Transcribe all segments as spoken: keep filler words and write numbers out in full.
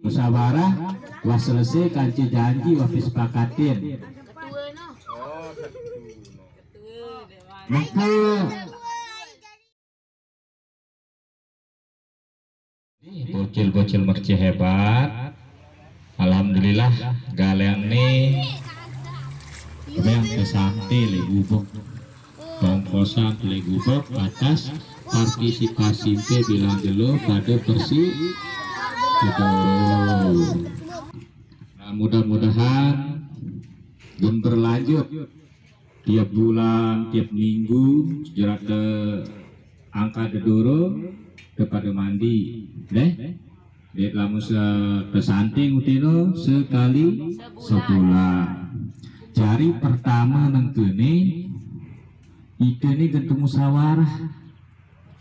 Musyawarah, wah selesai kance janji, wah kesepakatin. Maka bocil-bocil Merce hebat. Alhamdulillah, galeng nih. Kemudian ke Santi le gubuk. Tongkosan le gubuk atas partisipasi ente bilang jelo pada persi. Nah, mudah-mudahan gem berlanjut tiap bulan, tiap minggu, jerat angka dedoro kepada mandi, deh. Dek lamun se-, pesanting utino sekali sebulan. Jari pertama nengkene, ite ni gentu musyawarah.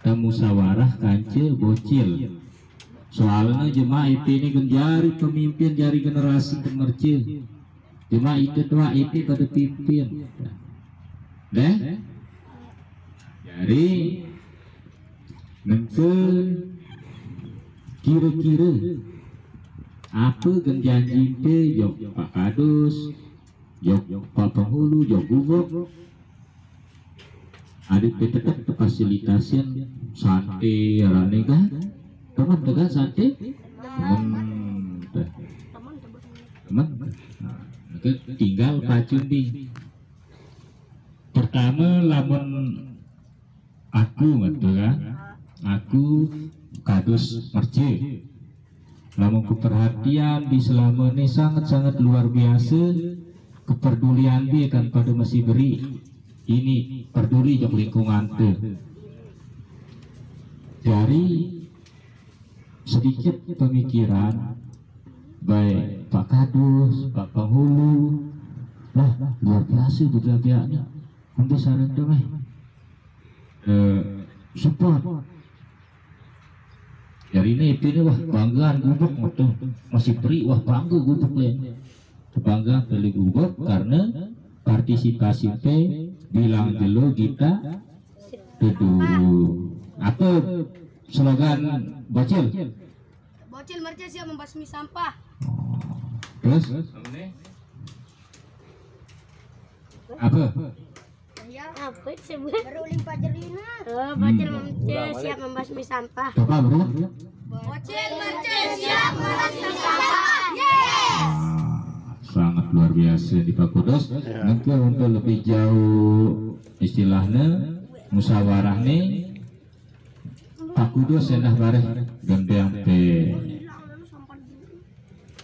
Te musyawarah kance bocil. Soalnya jema ite ni gen jari pemimpin, jari generasi pemerce. Jema ite tua ite pada pimpin. Deh? Jari nengke kira-kira apa gen janji ente jok Pak Kadus, jok Pak Penghulu, jok gubuk. Adik tetep tefasilitasin Santi arane kan? Temen tegan Santi? Temen teh. Temen. Nah, itu tinggal pacun di. Pertama lamun aku ngetu kan, aku Kadus Merce. Lamun keperhatian di selama ini sangat-sangat luar biasa keperdulian bi kan pada masih beri ini peduli jok lingkungan tuh. Jari sedikit pemikiran baik Pak Kadus, Pak Penghulu, lah luar biasa beberapa pihaknya. Untuk saran tuh meh. Eh, support. Jari ini itu ini wah banggaan gubuk tuh. Masih beri wah bangga gubuk lain. Bangga beli gubuk karena partisipasi pe bilang jelo kita dulu. Apa slogan bocil? Bocil Merce siap membasmi sampah. Terus? Apa? Ya. Apa sih, Bu? Beruling Pajerina. Oh, bocil Merce siap membasmi sampah. Coba, Bro. Bocil Merce siap membasmi sampah. Yes. Sangat luar biasa di Pak Kudus. Ya. Mungkin untuk lebih jauh istilahnya musyawarah nih Pak Kudus endah bareh gendeng pe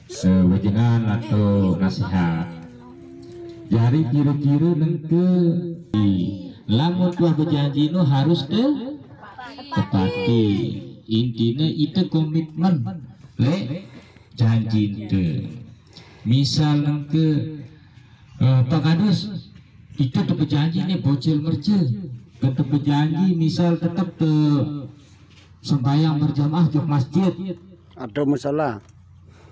eh, wejengan atau nasihat. Jari kira-kira nengke lamun tuah bejanji no harus te tepati. Intinya itu komitmen le janji ente. Misal nengke eh, Pak Kadus, itu te bejanji nih bocil Merce. Tetep bejanji misal tetep te sembahyang berjamaah jok masjid. Atau musala.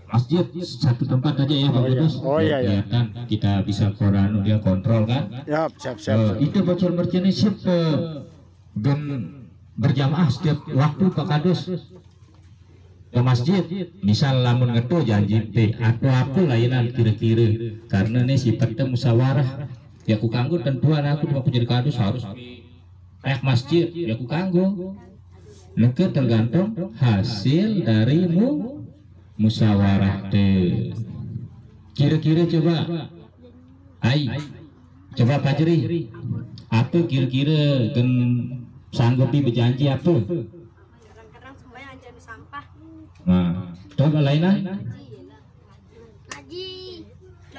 Masjid satu tempat aja ya Pak Kadus. Oh iya, iya. Kelihatan kita bisa koranu dia kontrol kan. Ya, siap, siap. Eh, itu bocil Merce nih siap eh, gen berjamaah setiap waktu Pak Kadus ke masjid, misal lamun ngetu janji te atau apa lainan kira-kira, karena ini sifatnya musyawarah. Ya ku kanggo tentuan aku cuma jadi kadus harus kayak masjid, ya ku kanggo. Nengke tergantung hasil dari mu musyawarah te. Kira-kira coba, ai, coba Pak Jeri, apa kira-kira gen sanggupi bejanji apa? Nah, coba lainnya. Ngaji.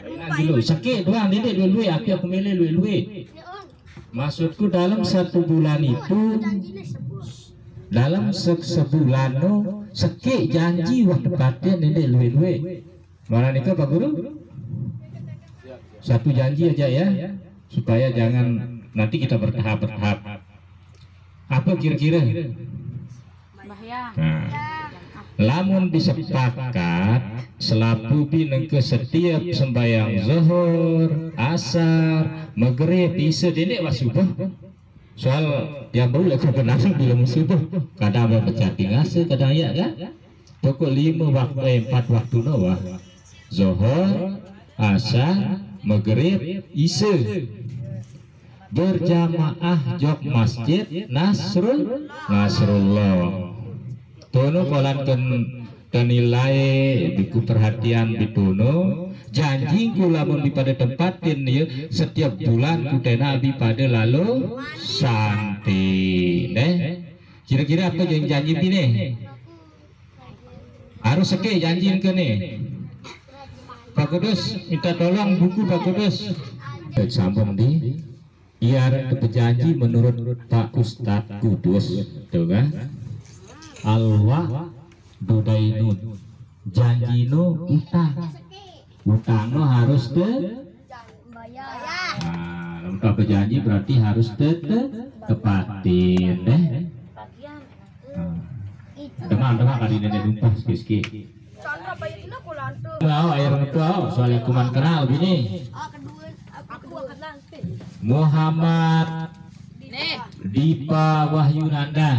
Lainnya dulu, seke doang, ini dulu aku, aku milih dulu. Maksudku dalam satu bulan itu, dalam se sebulan no, seke janji wah tepatin ini dulu. Mana nikah Pak Guru? Satu janji aja ya, supaya jangan nanti kita bertahap-bertahap. Apa kira-kira? Sembahyang. Nah, lamun disepakat selapubi nengke setiap sembahyang zuhur, asar, maghrib, isya, dendek wah subuh. Soal yang bau lek langsung bilang subuh. Kadang ada pecah tingase, kadang ya kan? Pokok lima waktu, eh, empat waktu no wah. Zohor, Asar, Maghrib, Isya. Berjamaah jok masjid Nasrul, Nasrullah. Tono kolan ken, kenilai biku perhatian bitono. Janji ku lamun bi pada tempatin ya, setiap bulan ku tena bi pada lalu santi. Neh. Kira-kira apa yang janji bi nih? Harus seke janji ke nih. Pak Kudus, minta tolong buku Pak Kudus. Baik, sambung di. Ia arep bejanji menurut Pak Ustadz Kudus, tuh kan? Alwa dudainun. Janjino utang. Utangno harus te. Nah, lamun berjanji berarti harus te, te tepatin deh. Nah. Dengar, dengar kali nenek dumpah sikit-sikit. Mau air metu, soalnya kuman kenal bini. Muhammad Dipa Wahyunanda.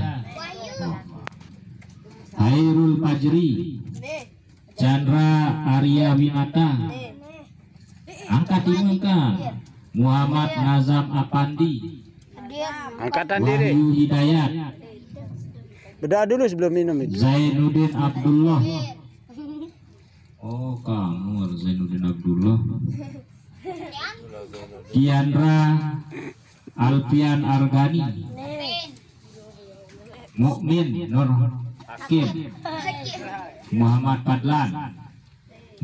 Hairul Fajri. Chandra Arya Winata. Angkat ini, angkat. Muhammad Nazam Apandi. Angkatan diri. Wahyu Hidayat. Berdoa dulu sebelum minum itu. Zainuddin Abdullah. Oh, kamu harus Zainuddin Abdullah. Kiandra Alfian Argani. Mukmin Nur Hakim. Muhammad Fadlan.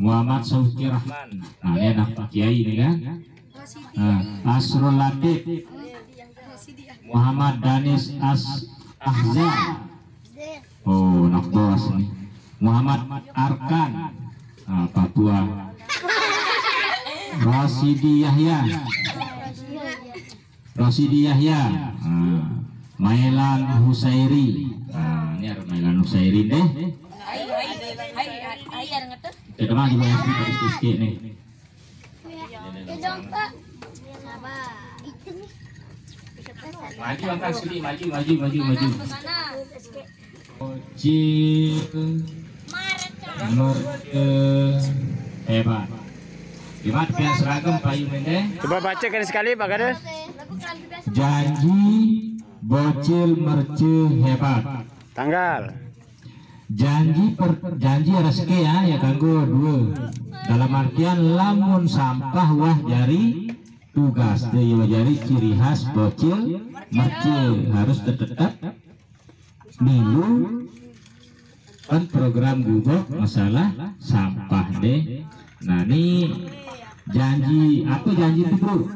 Muhammad Sauki Rahman. Nah, ini anak Pak Kiai ini kan. Nah, Asrul Latif. Muhammad Danis As Ahza. Oh, anak bos nih. Muhammad Arkan. Nah, Papua. Rasidi Yahya. Rasidi Yahya. Nah, Mailan Husairi. Nah, ini ada Mailan Husairi deh. Kita mah juga S P dari Siski nih. Maju angkat sini, maju, maju, maju, maju. Bocil merce hebat. Gimana pian seragam payung ini? Coba bacakan sekali, Pak Kades. Janji bocil merce hebat. Tanggal. Janji per, janji rezeki ya, ya kanggo dua. Dalam artian lamun sampah wah jari tugas deh, wah jari ciri khas bocil merce harus tetep milu kan program gubuk masalah sampah deh. Nah, ini janji apa janji itu, Bro?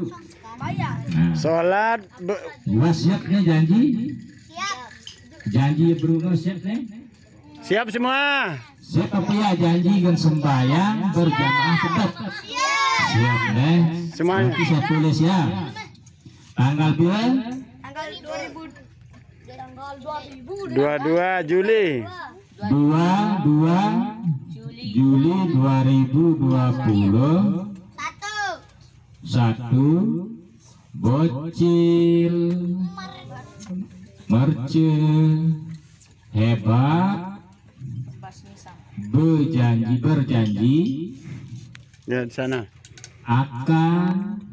Nah. Sholat be- Wasiatnya janji? Janji Bro siap nih? Siap semua. Siap apa ya janji kan sembahyang berjamaah tetap. Siap deh. Semuanya. Nanti saya tulis ya. Tanggal berapa? Tanggal dua ribu. Tanggal dua ribu. Dua dua Juli. Dua dua Juli dua ribu dua puluh satu. Bocil merce hebat berjanji berjanji. Ya, di sana. Akan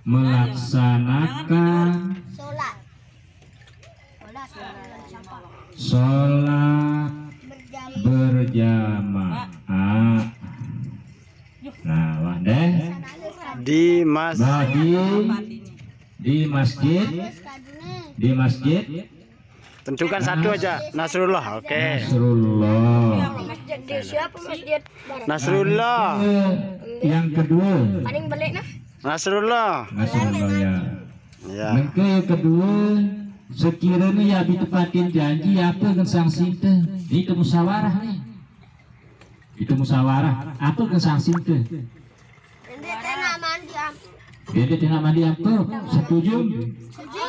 melaksanakan sholat berjamaah. Nah, wah deh. Di mas- Bah, di, di masjid, di masjid. Tentukan satu aja, Nasrullah. Oke. Nasrullah. Masjid di siapa masjid? Nasrullah. Yang kedua. Paling belik nah. Nasrullah. Nasrullah ya. Ya. Mengke yang kedua, sekiranya ya ditepatin janji apa dengan sang sinta? Itu musyawarah nih. Itu musyawarah. Apa dengan sang sinta? Dede tena mandi am. Dede tena mandi am tuh. Setuju? Setuju.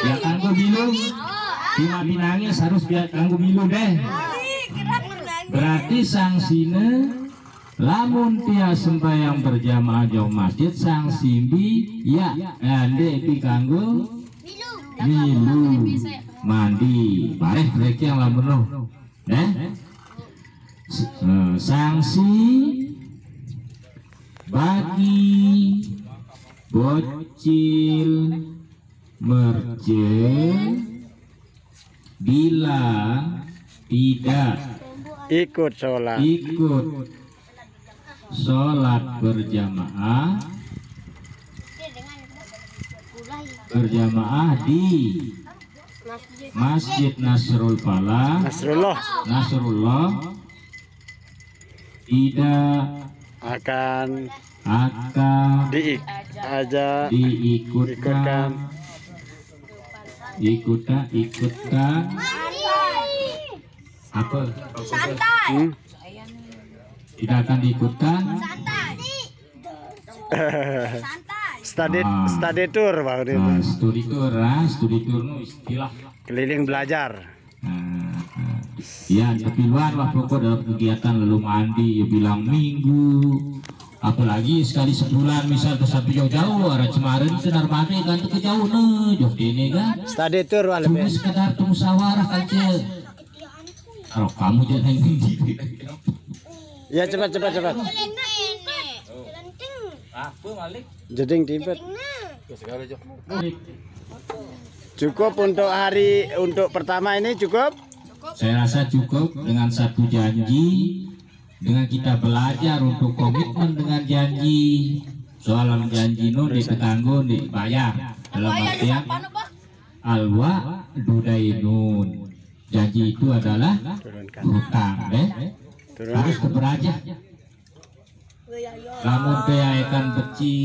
Ya kanggo milu. Cuma binangis harus biar kanggo milu deh. Berarti sangsine lamun tiang sembahyang berjamaah jauh masjid sang simbi ya ande pi kanggo milu mandi bareh reki yang lamun lo deh. Eh, sanksi bagi bocil merce bila tidak Ikut sholat. ikut sholat berjamaah berjamaah di Masjid Nasrul Falah Nasrullah Nasrullah tidak akan akan diik aja diikutkan ikutkan ikutan ikutkan apa Santai. Hmm? Tidak akan diikutkan. Santai. Study Ah. study tour, Bang. Nah, studi tour, ah, studi tour nu istilah. Keliling belajar. Nah, nah. Ya, tapi luar lah pokok dalam kegiatan lalu mandi, ya bilang minggu. Apalagi sekali sebulan misal ke sampai jauh-jauh, arah Cemara itu Narmada kan itu ke jauh nih, jauh ini kan. Study tour wah Cuma lebih. Sekedar tuh musyawarah aja. Kalau kamu jangan yang ini. Ya, cepat, cepat, cepat. Apa Malik? Jeding tibet. Cukup untuk hari untuk pertama ini cukup. Saya rasa cukup dengan satu janji, dengan kita belajar untuk komitmen dengan janji. Soalan janji nu di tetanggo di bayar. Dalam artian alwa dudainun. Janji itu adalah Turunkan. hutang, deh. Turun. Harus keberajah. Lamun teh aekan beci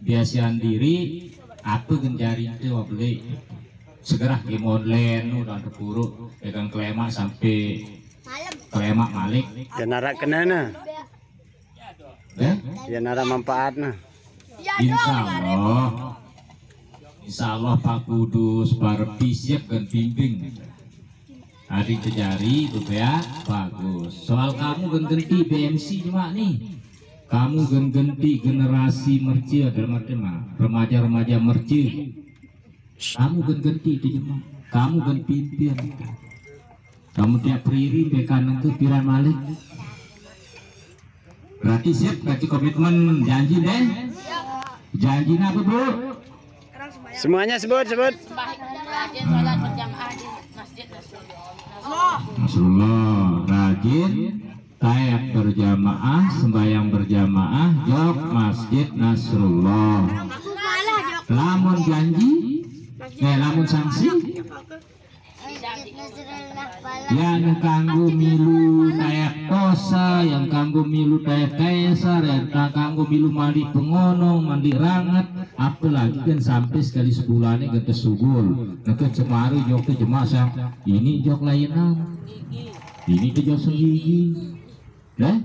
biasian diri, apa genjari itu beli. Segera game online nu dan terpuruk pegang kelema sampai kelema malik. Ya nara kenana. Ya? Ya nara manfaatna. Insya Allah. Insya Allah Pak Kudus, para pisip dan bimbing. Adi kejari bebea bagus. Soal kamu gen genti B M C cuma nih. Kamu gen genti generasi merce dalam arti mah remaja-remaja merce. Kamu gen genti itu cuma. Kamu gen pimpin. Kamu tiap riri bekan itu piran malik. Berarti siap kasih komitmen janji deh. Janji apa bro? Semuanya sebut, sebut. Rajin sholat berjamaah di Masjid Nasrullah. Nasrullah rajin taek berjamaah sembahyang berjamaah jok Masjid Nasrullah. Lamun janji, eh lamun sanksi, ya nu kanggo milu taek posa, yang kanggo milu taek kaisar, yang kanggo milu mandi pengonong, mandi ranget, apalagi kan sampai sekali sebulan ini gentes sugul. Nah, ke cemari jok ke jemaah sang ini jok layanan. Ini ke jok senggigi. Nah,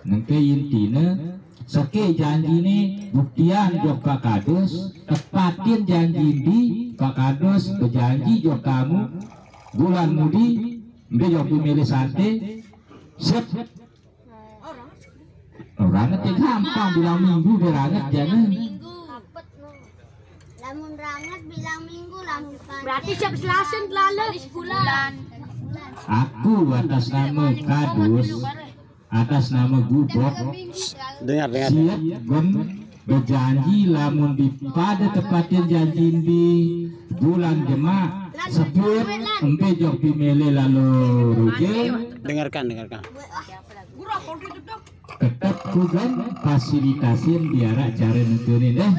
nengke intina seke janjine buktian jok Pak Kadus, tepatin janji di Pak Kadus bejanji jok kamu bulan mudi mbe jok milih sante sep. Orang itu gampang bilang minggu beranget jangan. Lamun ranget bilang minggu, lamun panas. Berarti siap selasen lalu sebulan. Aku atas nama Kadus, atas nama Gubok, Dengar, dengar. siap gon bejanji lamun di pada tepatin janji di bulan Jema sepur empe jok pimele lalu ruge. Dengarkan, dengarkan. Tetap kugan fasilitasin biara cara nentunin deh.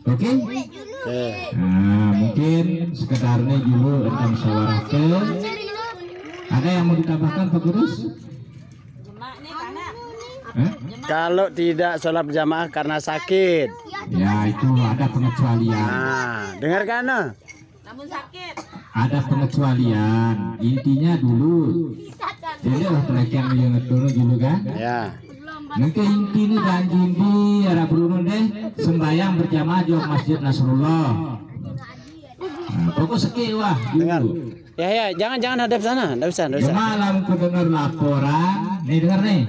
Oke. Eh, Nah, mungkin sekedarnya dulu tentang musyawarah ke. Ada yang mau ditambahkan Pak Kudus? Hah? Kalau tidak sholat berjamaah karena sakit. Ya itu ada pengecualian. Nah, dengarkan nah. Namun sakit. Ada pengecualian. Intinya dulu. Jadi lah terakhir yang ngeturun dulu kan. Ya. Nengke intinya janji di arah berunun deh sembahyang berjamaah jok Masjid Nasrullah. Nah, pokok seki wah. Dengar. Ya, ya, jangan, jangan hadap sana. Nggak usah, nggak usah. Jemaah lamun ku dengar laporan, nih dengar nih.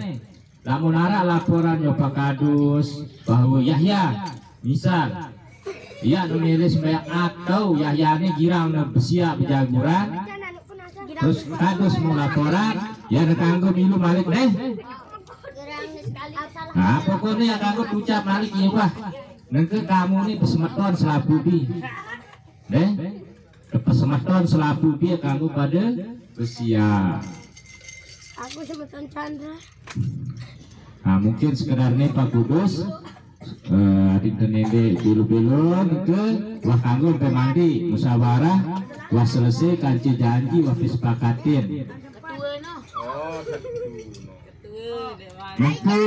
Lamun arah laporan jok Pak Kadus bahwa Yahya, misal, iya nu milih sembahyang atau Yahya ini girang nu besia bejaguran, terus Kadus mau laporan, Ya, ada kanggo milu malik deh. Nah, pokoknya ya kanggo ucap malik ya, Pak. Nengke kamu nih pesemeton selapubi. Deh. Pesemeton selapubi ya kanggo pada bersiap. Aku semeton Chandra. Nah, mungkin sekedar nih Pak Kudus, eh, adik tenende bilu-bilu nengke wah kanggo mpe mandi musyawarah, wah selesai kanci janji, wah disepakatin. Nengke